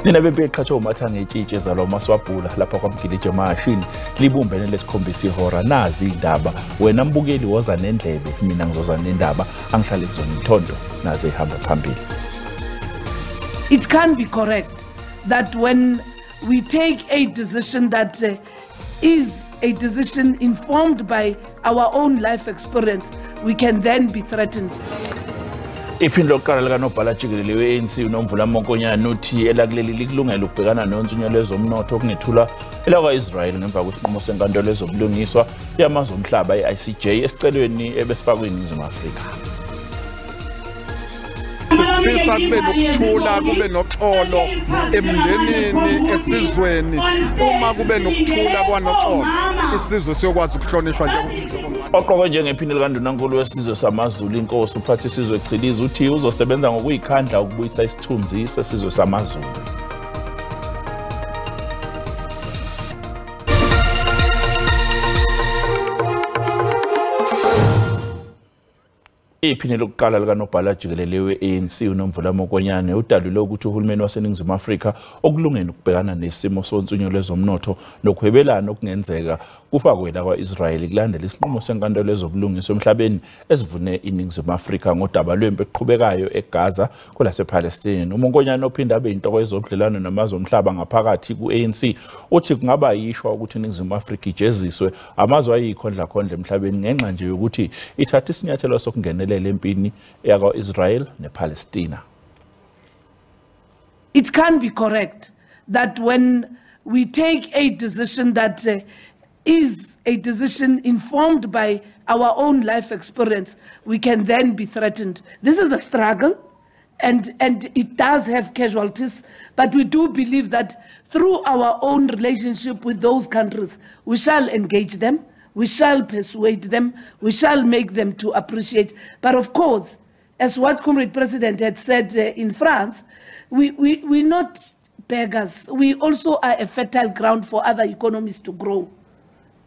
Nina bempe iqhathwe umatha ngetshitshi ezalwa uMaswabhula lapha kwaMgilije emahashini libumbene lesikhombisa ihora. Nazi indaba, wena mbukeli woza nendlebe, mina ngizoza nendaba, angihlale kuzona imthondo naze ihamba phambili. It can be correct that when we take a decision that is a decision informed by our own life experience, we can then be threatened. Iphini lokuqala likanobhala jikelele we-ANC uNomvula Mokonyane uthi elakuleli likulungela ukubhekana nonsunyo lwezomnotho okungethula elakwa-Israel ngemva kwesinqumo senkantolo yezobulungiswa yamazwe omhlaba i-ICJ esicelweni ebesifakwe iNingizimu Afrika. Sifisa kube nokuthula, kube noxolo emndenini, esizweni. Uma kube nokuthula kwanoxolo, isizwe siyokwazi ukuhlonishwa nje. Oqokwe njengephini likaNdunankulu wesizwe samaZulu inkosi uPhathisizwe Chiliza uthi uzosebenza ngokuyikhandla ukubuyisa isithunzi sesizwe samaZulu. Iphini lokuqala likanobhala jikelele we-ANC uNomvula Mokonyane udalule ukuthi uhulumeni waseNingizimu Afrika okulungeni ukubhekana nesimo sonsunyo lwezomnotho nokuhwebelana okungenzeka kufakwe lakwa-Israel kulandela isinqumo senkantolo yezobulungiswa emhlabeni esivune iNingizimu Afrika ngodaba lwempi eqhubekayo eGaza kwelasePalestine. UMokonyane ophinde abe yinhloko yezobudlelwano namazwe omhlaba ngaphakathi ku-ANC uthi kungaba yishwa ukuthi iNingizimu Afrika ijeziswe amazwe ayikhondlakhondla emhlabeni ngenxa nje yokuthi ithatha isinyathelo sokungenelela empini yakwa-Israel nePalestina. It can be correct that when we take a decision that is a decision informed by our own life experience, we can then be threatened. This is a struggle, and it does have casualties, but we do believe that through our own relationship with those countries, we shall engage them, we shall persuade them, we shall make them to appreciate. But of course, as what Comrade President had said in France, we're not beggars. We also are a fertile ground for other economies to grow.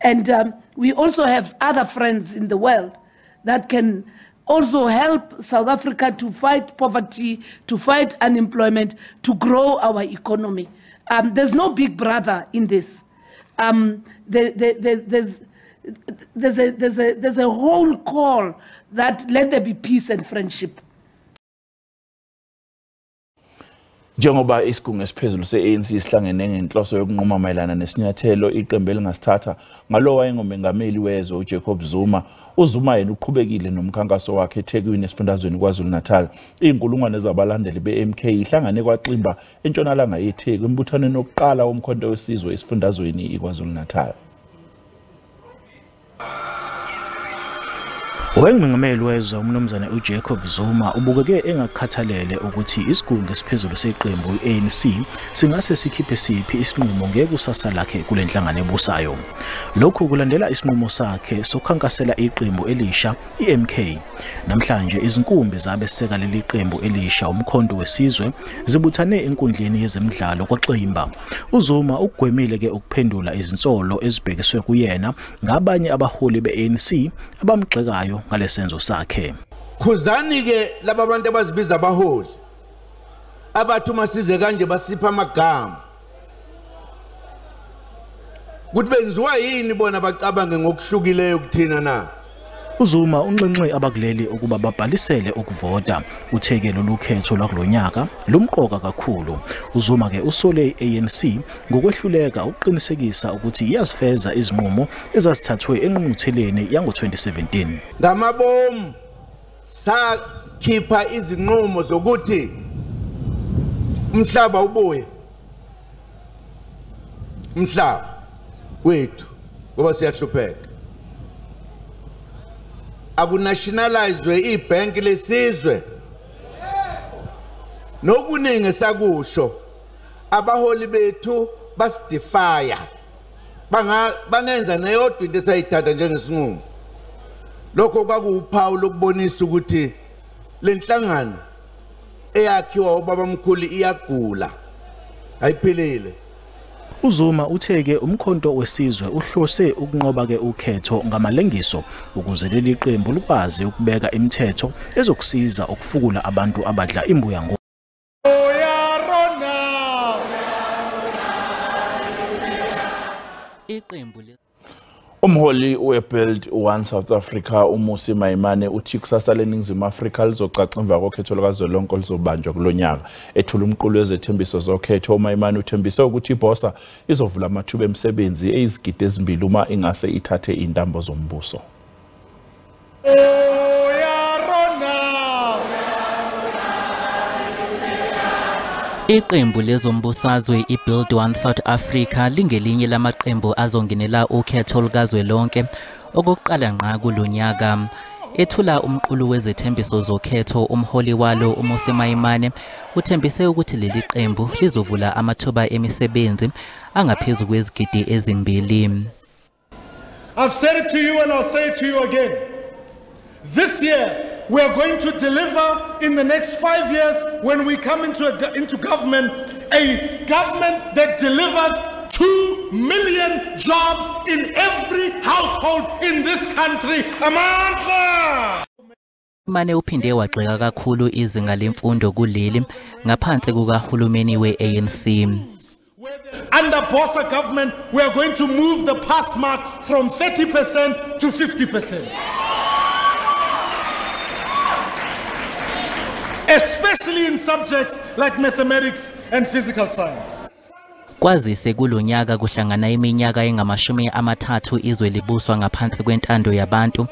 And we also have other friends in the world that can also help South Africa to fight poverty, to fight unemployment, to grow our economy. There's no big brother in this. There's a whole call that let there be peace and friendship. Njengoba isigungu esiphezulu se-ANC sihlangene ngenhloso yokunquma mayelana nesinyathelo iqembu elingasithatha ngalowo wayengumengameli wezwe uJacob Zuma, uZuma yena uqhubekile nomkhankaso wakhe eThekwini esifundazweni KwaZulu-Natal. Iy'nkulungwane zabalandeli be-MK ihlangane kwaXimba entshonalanga yeTheku embuthanweni wokuqala womkhonto wesizwe esifundazweni iKwaZulu-Natal. Owayengumengameli wezwe umnumzane uJacob Zuma ubukeke engakhathalele ukuthi isigungu esiphezulu seqembu i-ANC singase sikhiphe siphi isinqumo ngekusasa lakhe kule nhlangano ebusayo. Lokhu kulandela isinqumo sakhe sokukhankasela iqembu elisha i-MK. Namhlanje izinkumbi zabeseka leli qembu elisha umkhonto wesizwe zibuthane enkundleni yezemidlalo kwaXimba. uZuma ukugwemile ke ukuphendula izinsolo ezibhekiswe kuyena ngabanye abaholi be-ANC abamgxekayo ngalesenzo sakhe. Khuzani ke laba bantu abazibiza abaholi abathi uma size kanje basipha amagama ukuthi benziwa yini bona bacabange ngokuhlukileyo kuthina na. uZuma unxenxe abakuleli ukuba babhalisele ukuvota. Utheke lolu khetho lwakulonyaka lumqoka kakhulu. uZuma ke usole i-ANC ngokwehluleka ukuqinisekisa ukuthi iyazifeza izinqumo ezazithathwe enqungqutheleni yango-2017. Ngamabomu sakhipha izinqumo zokuthi umhlaba ubuye, umhlaba wethu ngoba siyahlupheka. Akunationalizwe ibhenki lesizwe nokuningi esakusho. Abaholi bethu basidefya, bangenza neyodwa into esayithatha njengesinqumo. Lokho kwakuwuphawu lokubonisa ukuthi lenhlangano eyakhiwa ubabamkhulu iyagula, ayiphilile. uZuma uthe-ke umkhonto wesizwe uhlose ukunqoba-ke ukhetho ngamalengiso ukuze leli qembu likwazi ukubeka imithetho ezokusiza ukufukula abantu abadla imbuya ngo. Iqembu Umholi weBuild One South Africa uMmusi Maimane uthi kusasa leNingizimu Afrika lizocaca emva kokhetho lukazwelonke oluzobanjwa kulonyaka. Ethula umqulu wezethembiso zokhetho, uMaimane uthembise ukuthi iBOSA izovula amathuba emisebenzi eyizigidi ezimbili uma ingase ithathe intambo zombuso. Iqembu lezombusazwe iBuild One South Africa lingelinye lamaqembu azongenela ukhetho lukazwelonke okokuqala ngqa kulonyaka. Ethula umqulu wezethembiso zokhetho, umholi walo uMmusi Maimane uthembise ukuthi leli qembu lizovula amathuba emisebenzi angaphezu kwezigidi ezimbili. I've said it to you and I'll say it to you again. This year we are going to deliver in the next 5 years when we come into government, a government that delivers 2 million jobs in every household in this country. Amandla! Mane uphinde wagxeka kakhulu izinga lemfundo kuleli ngaphansi kukahulumeni we-ANC. Under BOSA government, we are going to move the pass mark from 30% to 50%. Especially in subjects like mathematics and physical science. Kwazise kulonyaka kuhlangana iminyaka engamashumi amathathu izwe libuswa ngaphansi kwentando yabantu.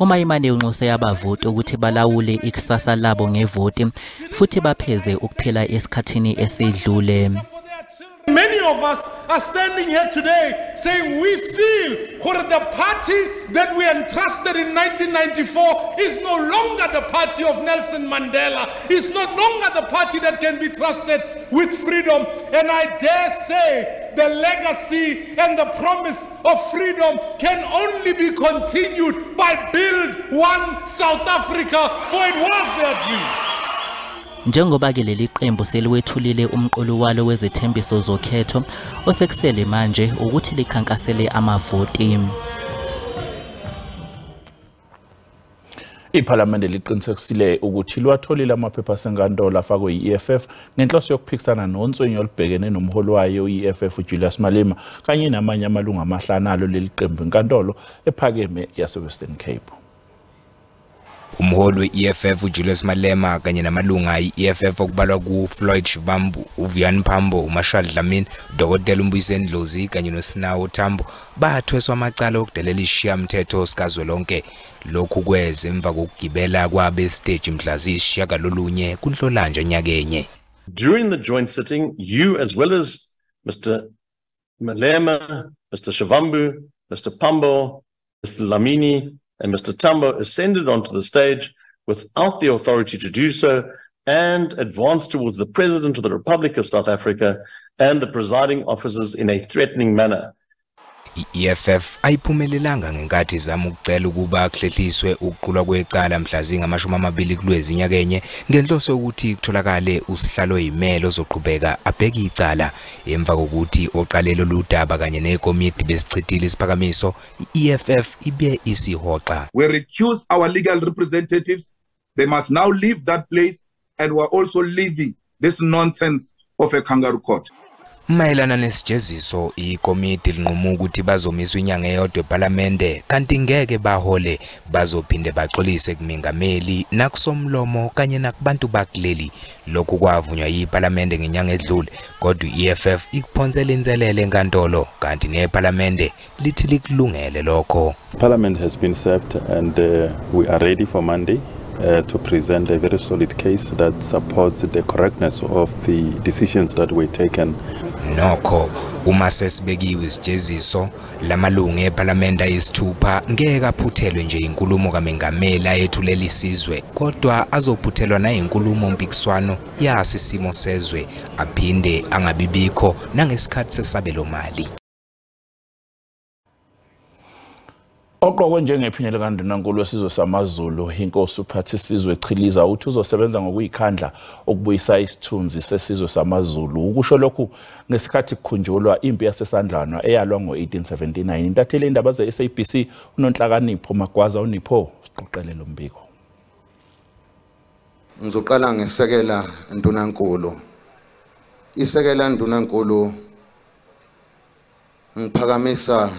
UMaimane unxuse abavoti ukuthi balawule ikusasa labo ngevoti futhi bapheze ukuphila esikhathini esidlule. Many of us are standing here today saying we feel that the party that we entrusted in 1994 is no longer the party of Nelson Mandela. It's no longer the party that can be trusted with freedom. And I dare say the legacy and the promise of freedom can only be continued by Build One South Africa, for it was their dream. Njengoba ke leli qembu seliwethulile umqulu walo wezethembiso zokhetho, osekusele manje ukuthi likhankasele amavoti. Iphalamende liqinisekisile ukuthi liwatholile amaphepha asenkantolo afakwe yi-EFF ngenhloso yokuphikisana nonswenyo olubhekene nomholi wayo i-EFF uJulius Malema kanye namanye amalungu amahlanu alo leli qembu enkantolo ephakeme yase-Western Cape. Umholi we-EFF uJulius Malema kanye namalunga e-EFF okubalwa ku-Floyd Shivambu, uVuyani Pambo, uMarshall Dlamini, Dr. Mbuyiseni Ndlozi kanye noSinawo Tambo bathweswa amacala okudelela isishayamthetho sikazwelonke. Lokhu kweze emva kokugibela kwabe stage mhla ziyisishiyagalolunye kuNhlolanja nyakenye. During the joint sitting, you as well as Mr. Malema, Mr. Shivambu, Mr. Pambo, Mr. Dlamini and Mr. Tambo ascended onto the stage without the authority to do so and advanced towards the President of the Republic of South Africa and the presiding officers in a threatening manner. I-EFF ayiphumelelanga ngenkathi izama ukucela ukuba kuhlehliswe ukuqulwa kwecala mhla zingama-20 kuLwezi nyakenye ngenhloso yokuthi kutholakale usihlalo oyimele ozoqhubeka abheke icala. Emva kokuthi oqale lolu daba kanye nekomiti besichithile isiphakamiso, i-EFF ibe isihoxa. We recuse our legal representatives. They must now leave that place, and we're also leaving this nonsense of a kangaroo court. Mayelana nesijeziso, ikomiti linquma ukuthi bazomiswa inyanga eyodwa ePhalamende kanti ngeke bahole, bazophinde baxolise kumengameli nakusomlomo kanye nakubantu bakuleli. Lokhu kwavunywa yiPhalamende ngenyanga edlule, kodwa i-EFF ikuphonsela inselele enkantolo kanti nePhalamende lithi likulungele lokho. Parliament has been served and we are ready for Monday to present a very solid case that supports the correctness of the decisions that were taken. Nokho uma sesibekiwe isijeziso, lamalungu ePhalamende ayisithupha ngeke aphuthelwe nje inkulumo kaMengameli ayethulela isizwe, kodwa azophuthelwa nayinkulumo mpikiswano yasisimo sezwe, aphinde angabibikho nangesikhathi sesabelo mali. Oqokwe njengephini likaNdunankulu wesizwe samaZulu, inkosi uPhathisizwe Chiliza, uthi uzosebenza ngokuyikhandla ukubuyisa isithunzi sesizwe samaZulu. Ukusho lokhu ngesikhathi kukhunjulwa impi yaseSandlwana eyalwa ngo-1879. Intatheli indaba ze-SABC uNonhlakanipho Magwaza uNipho siqoqele lo mbiko. Ngizoqala ngesekela Ndunankulu. Isekela Ndunankulu Ngiphakamisa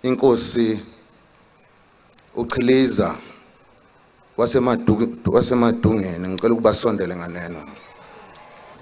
inkosi uChiliza waseMadungeni, ngicela ukubasondele nganeno.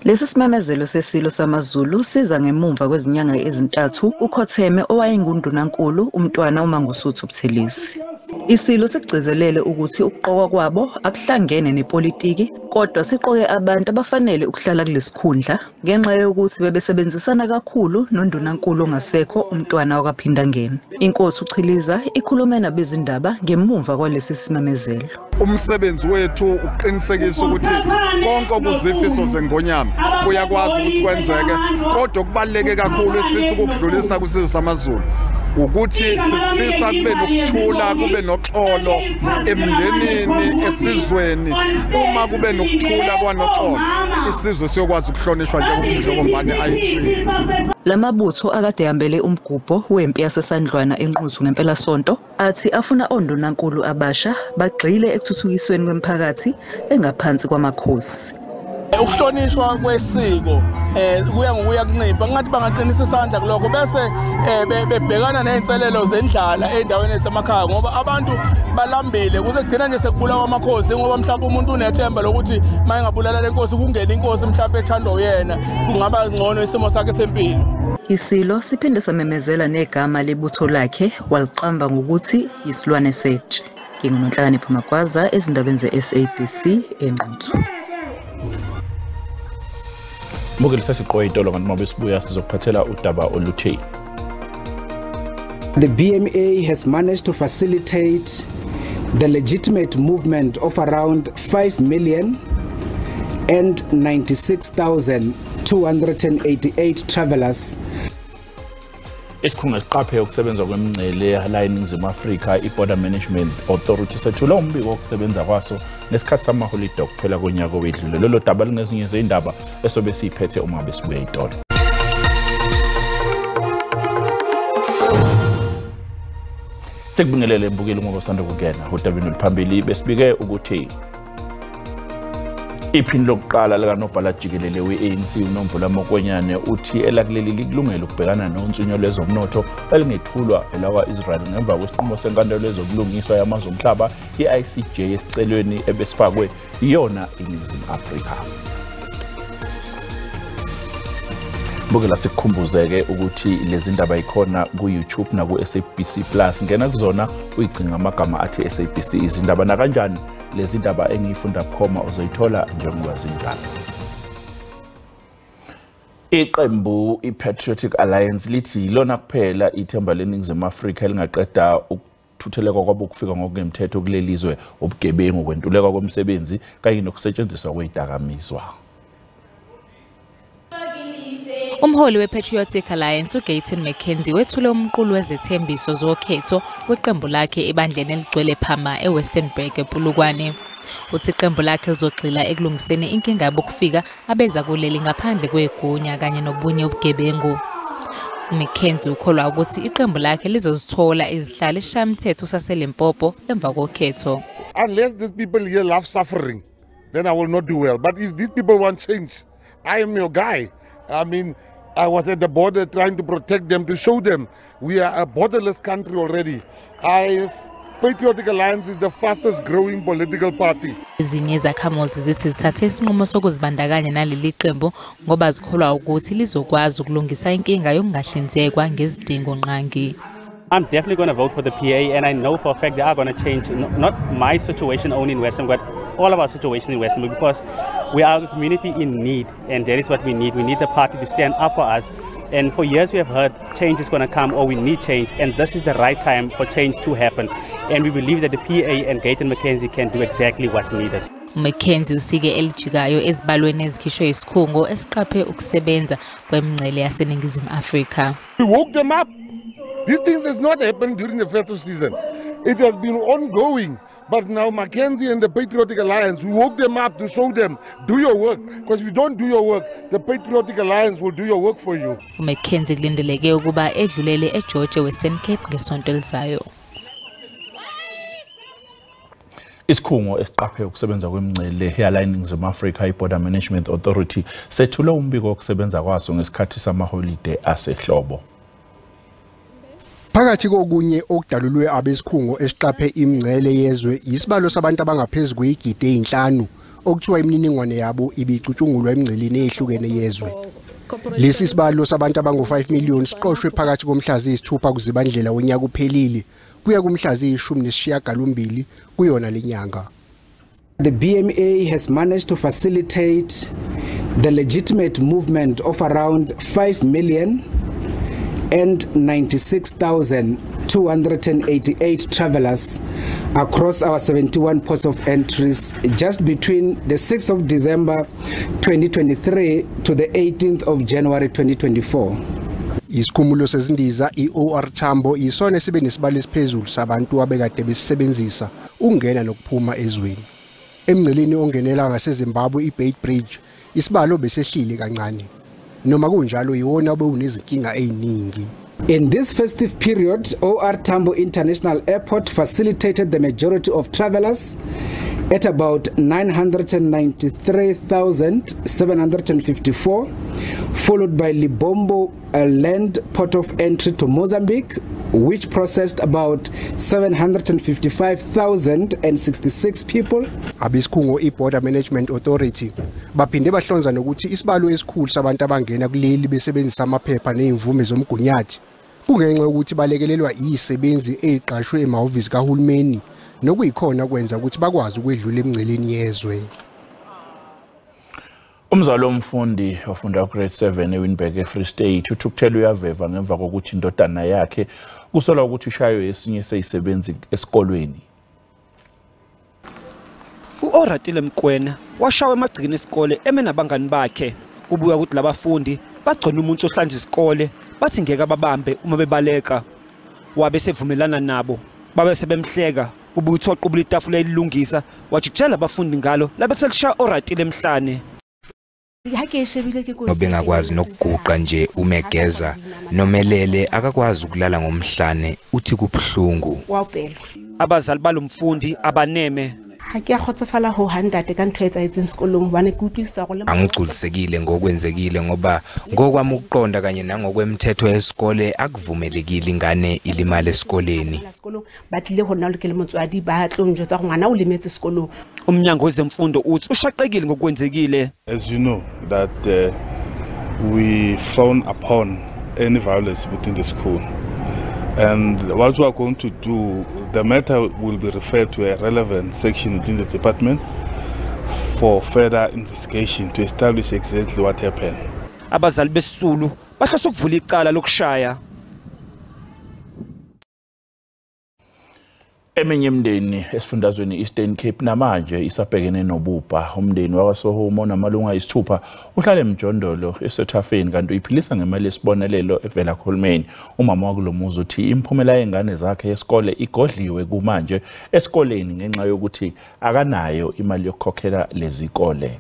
Lesi simemezelo sesilo samaZulu siza ngemumva kwezinyanga ezintathu ukhotheme owayengundunankulu umntwana uMangosuthu Buthelezi. Isilo sigcizelele ukuthi ukuqokwa kwabo akuhlangene nepolitiki kodwa siqoke abantu abafanele ukuhlala kulesikhundla ngenxa yokuthi bebesebenzisana kakhulu nondunankulu ongasekho umntwana wakaPhindangene. Inkosi uChiliza ikhulume nabezindaba ngemumva kwalesi simemezelo. Umsebenzi wethu uqinisekisa ukuthi konke okuzifiso zengonyama kuyakwazi ukuthi kwenzeke, kodwa kubaluleke kakhulu esifisa ukudlulisa kwisizwe samaZulu ukuthi sifisa kube nokuthula, kube noxolo emndenini, esizweni. Uma kube nokuthula kwanoxolo, isizwe siyokwazi ukuhlonishwa njengombane ayishiye. Lamabutho akade ehambele umgubho wempi yaseSandlwana eNquthu ngempelasonto athi afuna ondunankulu abasha bagxile ekuthuthukisweni kwemphakathi engaphansi kwamakhosi. Ukuhlonishwa kwesiko kuya ngokuya kuncipha, ngathi bangaqinisa isandla kulokho bese bebhekana nezinselelo zendlala endaweni esemakhaya, ngoba abantu balambile kuze kugcina nje sekubulawa amakhosi, ngoba mhlawumbe umuntu unethemba lokuthi mayengabulala lenkosi kungena inkosi mhlawumbe ethandwa uyena, kungaba ngcono isimo sakhe sempilo. Isilo siphinde samemezela negama lebutho lakhe waliqamba ngokuthi isilwane setshe. NginguNonhlakanipho Magwaza ezindabeni ze-SABC eNquthu. Mbukeli, sesiqoqa itolo kanti uma besibuya sizokuphathela udaba oluthi The BMA has managed to facilitate the legitimate movement of around 5,096,288 travelers. Isikhungo esiqaphe ukusebenza kwemingcele la eNingizimu Afrika, i-Border Management Authority, sethula umbiko wokusebenza kwaso ngesikhathi samaholide okuphela konyaka owedlule. Lolo daba lingezinye zezindaba esobe siyiphethe uma besibuya itolo. Sekubingelele mbukeli ngoba usanda kungena udabeni oluphambili. Besibike ukuthi iphini lokuqala likanobhala jikelele we-ANC uNomvula Mokonyane uthi elakuleli likulungele ukubhekana nonsunyo lwezomnotho elingethulwa elakwa-Israel ngemva kwesinqumo senkantolo yezobulungiswa yamazwe omhlaba i-ICJ esicelweni ebesifakwe iyona iNingizimu Afrika. Bukela, sikukhumbuzeke ukuthi lezi ndaba ikhona ku-YouTube naku-SABC Plus. Ngena kuzona uyigcinga amagama athi SABC izindaba, nakanjani lezi ndaba engiyifunda bukhoma uzoyithola njengoba zinjalo. Iqembu i-Patriotic Alliance lithi ilona kuphela ithemba leNingizimu Afrika elingaqeda ukuthutheleka kwabo kufika ngokungemthetho kuleli zwe, ubugebengu, kwentuleka komsebenzi kanye nokusetshenziswa kwezidakamizwa. Umholi we-Patriotic Alliance uGayton McKenzie wethule umqulu wezethembiso zokhetho weqembu lakhe ebandleni eligcwele phama eWesternburg ePolokwane. Uthi iqembu lakhe lizogxila ekulungiseni inkinga yabokufika abeza kuleli ngaphandle kwegunya kanye nobunye ubugebengu. UMcKenzie ukholwa ukuthi iqembu lakhe lizozithola izihlalo esishayamthetho saseLimpopo emva kokhetho. Unless these people here love suffering, then I will not do well. But if these people want change, I am your guy. I mean, I was at the border trying to protect them, to show them we are a borderless country already. Patriotic Alliance is the fastest growing political party. Ezinye izakhamuzi zithi zithathe isinqumo sokuzibandakanya naleli qembu ngoba zikholwa ukuthi lizokwazi ukulungisa inkinga yokungahlinzekwa ngezidingo ngqangi. I'm definitely going to vote for the PA, and I know for a fact they are going to change not my situation only in Western, but all of our situation in Western, because we are a community in need, and that is what we need. We need the party to stand up for us. And for years we have heard change is going to come, or we need change, and this is the right time for change to happen. And we believe that the PA and Gayton McKenzie can do exactly what's needed. McKenzie usike elijikayo ezibalweni ezikhishwe isikhungo esiqaphe ukusebenza kwemingcele yaseNingizimu Afrika. We woke them up. These things has not happened during the festive season. It has been ongoing. But now McKenzie and the Patriotic Alliance, we woke them up to show them, do your work. Because if you don't do your work, the Patriotic Alliance will do your work for you. McKenzie kulindeleke ukuba edlulele eGeorge Western Cape ngesonto elizayo. Isikhungo esiqaphe ukusebenza kwemingcele yala eNingizimu Afrika, i-Border Management Authority, sethule umbiko wokusebenza kwaso ngesikhathi samaholide asehlobo. Phakathi kokunye okudalulwe abesikhungo esiqaphe imingcele yezwe isibalo sabantu abangaphezulu kweyigidi ezinhlanu okuthiwa imininingwane yabo ibicutshungulwa emingceleni ehlukene yezwe. Lesi sibalo sabantu abangu-5 million siqoshwe phakathi komhla ziyisithupha kuZibandlela wonyaka uphelile kuya kumhla ziyi-18 kuyona lenyanga. The BMA has managed to facilitate the legitimate movement of around 5,096,288 travelers across our 71 ports of entries just between the 6th of December 2023 to the 18th of January 2024. Isikhumulo sezindiza i-OR Tambo isona esibe nesibalo esiphezulu sabantu abekade besisebenzisa ukungena nokuphuma ezweni. Emngceleni ongenela ngaseZimbabwe iBeitbridge isibalo besehlile kancane. Noma kunjalo iwona obewunezinkinga eziningi. In this festive period, OR Tambo International Airport facilitated the majority of travelers at about 993,754, followed by Libombo land port of entry to Mozambique, which processed about 755,066 people. Abesikhungo iBorder Management Authority baphinde bahlonza nokuthi isibalo esikhulu sabantu abangena kuleli besebenzisa amaphepha nezimvume zomgunyathi kungenxa yokuthi balekelelwa izisebenzi eziqashwe emahhovisi kahulumeni nokuyikhona kwenza ukuthi bakwazi ukwedlula emngceleni yezwe. Umzali womfundi ofunda grade 7 eWinburg eFree State uthukuthele uyaveva ngemva kokuthi indodana yakhe kusolwa ukuthi ishaywe esinye seyisebenzi esikolweni. uOratile Mkwena washawa emagcikeni esikole eme nabangani bakhe. Kubuya ukuthi labafundi bagcona umuntu ohlanza isikole bathi ngeke ababambe uma bebaleka. Wabe sevumelana nabo, babe sebemhleka. Kubuya ukuthi waqubula itafula elilungisa wajikijela abafundi ngalo labe selishaya Oratile emhlane. Obengakwazi nokuguqa nje umegeza nomelele akakwazi ukulala ngomhlane uthi kubuhlungu. Abazali balomfundi abaneme. Angigculisekile ngokwenzekile ngoba ngokwami ukuqonda kanye nangokwemthetho yesikole akuvumelekile ingane ilimale esikoleni. Umnyango wezemfundo uthi ushaqekile ngokwenzekile. As you know that we frown upon any violence within the school. And what we are going to do, the matter will be referred to a relevant section within the department for further investigation to establish exactly what happened. Abazali besisulu bahlose ukuvula icala lokushaya. Eminye imindeni esifundazweni Eastern Cape namanje isabhekene nobubha. Umndeni wakwaSohuma onamalungu ayisithupha uhlala emjondolo esethafeni kanti uyiphilisa ngemali esibonelelo evela kuhulumeni. Umama wakulomuzi uthi imiphumela yengane zakhe yesikole igodliwe kumanje esikoleni ngenxa yokuthi akanayo imali yokukhokhela lezikole.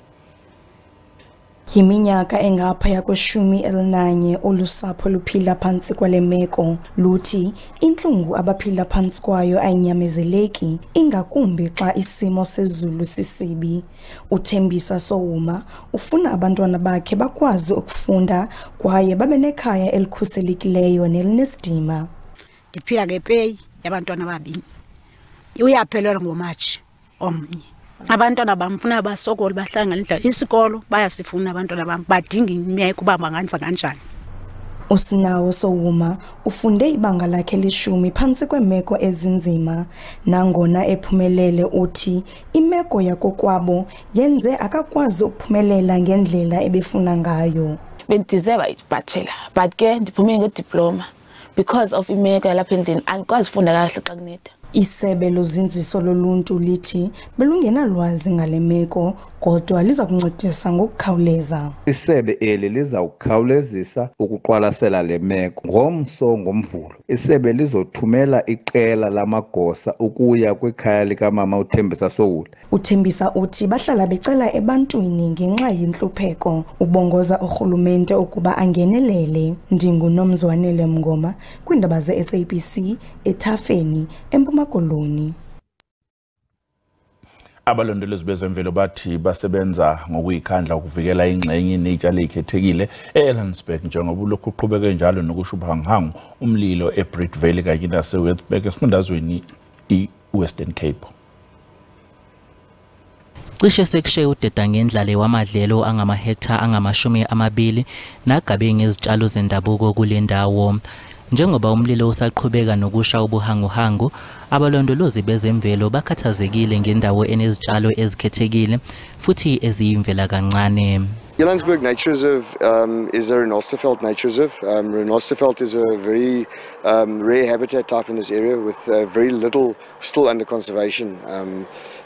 Yiminyaka engaphaya kweshumi elinanye olusapho luphila phantsi kwale meko. Luthi intlungu abaphila phantsi kwayo ayinyamezeleki, ingakumbi xa isimo sezulu sisibi. Uthembisa Sowuma ufuna abantwana bakhe bakwazi ukufunda kwaye babe nekhaya elikhuselekileyo nelinesidima. Ndiphila ngepeyi yabantwana ababini. Uyaphelelwa ngoMatshi omnye. Abantwana bamfuna basokole bahlangane indlela isikolo bayasifuna abantwana bam badinga imeko uba bangenza kanjani. Usinawo Sowuma ufunde ibanga lakhe leshumi phantsi kweemeko ezinzima. Nangona ephumelele uthi imeko yakokwabo yenze akakwazi ukuphumelela ngendlela ebefuna ngayo. Bendizeba ibachelor but ke ndiphume ngediploma because of imeko yalapha endlini andikwazi ufunda kahle xa kunetha. Isebe lozinziso loluntu lithi belungenalwazi ngale meko kodwa liza kuncedisa ngokukhawuleza. Isebe eli liza kukhawulezisa ukuqwalasela le meko. Ngomso ngomvulo isebe lizothumela iqela lamagosa ukuya kwikhaya likamama uThembisa Sowula. Uthembisa uthi bahlala becela ebantwini ngenxa yentlupheko. Ubongoza urhulumente ukuba angenelele. NdinguNomzwanele Mngoma kwiindaba ze-SABC eThafeni eMpuma Koloni. Abalondolozi bezemvelo bathi basebenza ngokuyikhandla ukuvikela ingxenye nezitshalo ezikhethekile e-Elandsberg njengoba lokhu kuqhubeke njalo nokushuba hangu umlilo eBreed Valley kanye nase-Witbank esifundazweni i-Western Cape. Cishe sekushe udeda ngendlale wamadlelo angamahektha angama-20 nagabe ngezitshalo zendabuko kule ndawo. Njengoba umlilo usaqhubeka nokusha ubuhanguhangu, abalondolozi bezemvelo bakhathazekile ngendawo enezitshalo ezikhethekile futhi eziyimvela kancane. Elandsberg Nature Reserve is a Renosterveld Nature Reserve. Renosterveld is a very rare habitat type in this area with very little still under conservation.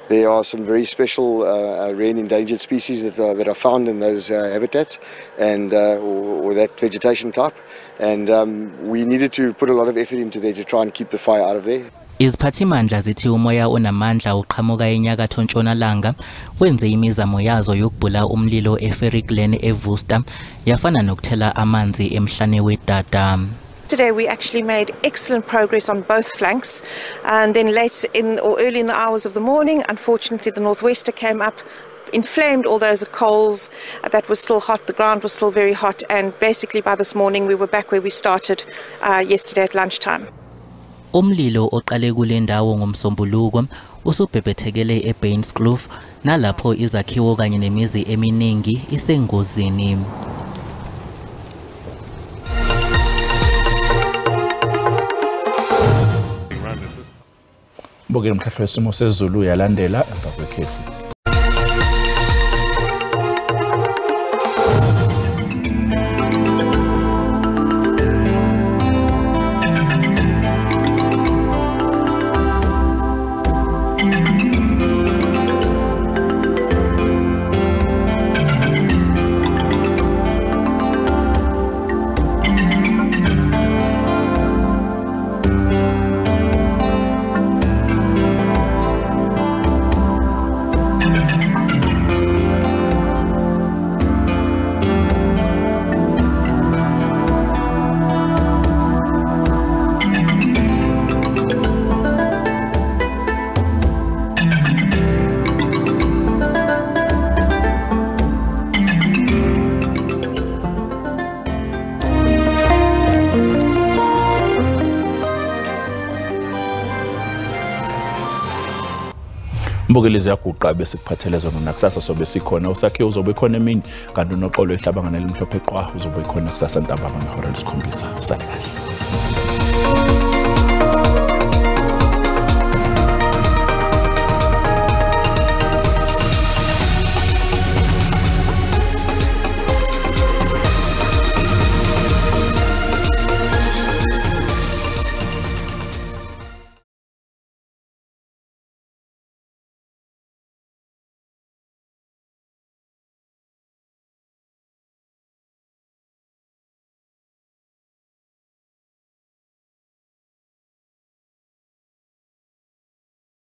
There are some very special rare and endangered species that are found in those habitats and or that vegetation type, and we needed to put a lot of effort into there to try and keep the fire out of there. Iziphathimandla zithi umoya onamandla uqhamuka enyakatho ntshonalanga wenze imizamo yazo yokubhula umlilo eFairy Glen eWorcester yafana nokuthela amanzi emhlane wedada. Today we actually made excellent progress on both flanks, and then late in or early in the hours of the morning, unfortunately the northwester came up, inflamed all those coals that were still hot, the ground was still very hot, and basically by this morning we were back where we started yesterday at lunchtime. Umlilo oqale kule ndawo ngomsombuluko usubhebhethekele eBainskloof nalapho izakhiwo kanye nemizi eminingi isengozini. Mbukeli, umhlahlo wesimo sezulu uyalandela emva kwekhefu. Mbukeli, ziyaguqa bese kuphathele zona nakusasa sobe sikhona. Usakhiwo uzobe khona emini, kanti unoxolo ehlabangana elimhlophe qwa uzobe khona kusasa ntambama ngehora lesikhombisa. Sale kahle.